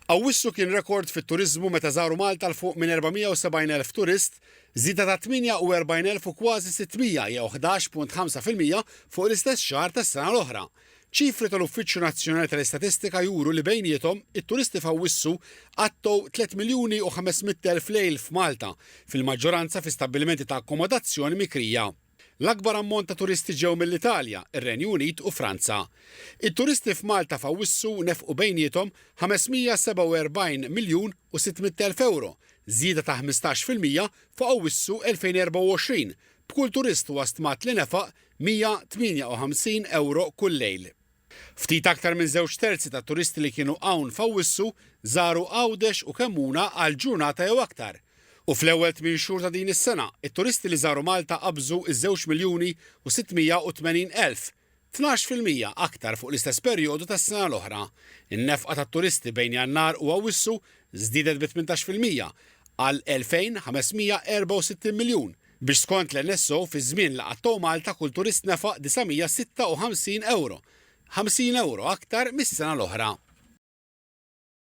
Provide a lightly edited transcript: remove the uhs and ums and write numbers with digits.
Awwissu kien rekord fit-turiżmu meta żaru Malta 'l fuq minn 470,000 turist, żieda ta' 48,000 u kważi 600 jew 11.5% fuq l-istess xahar tas-sena l-oħra. Ċifri tal-Uffiċċju Nazzjonali tal-Istatistika juru li bejniethom, it-turisti f'Awwissu qattgħu 3 miljuni u 500,000 lejl f'Malta, fil-maġġoranza fi stabbilimenti ta' akkomodazzjoni mikrija. L-akbar ammont ta' turisti ġew mill-Italja, ir-Renju Unit u Franza. It-turisti f'Malta f'Awwissu nefqu bejniethom 547 miljun u 600,000 ewro, żieda ta' 15% fuq Awwissu 2024, b'kull turist huwa stmat li nefaq 158 ewro kull lejl. Ftit aktar minn żewġ terzi tat-turisti li kienu hawn f'Awwissu żaru Għawdex u Kemmuna għal ġurnata jew aktar. U fl-ewwel tmien xhur ta' din is-sena, it-turisti li żaru Malta qabżu ż-żewġ miljuni u 680 elf, 12% aktar fuq l-istess perjodu tas-sena l-oħra. In-nefqa tat-turisti bejn Jannar u Awwissu żdiedet bi 18% għal 2,564 miljun, Biex skont l-NSO fiż-żmien li qattgħu Malta kull turist nefaq 956 ewro, 50 ewro aktar mis-sena l-oħra.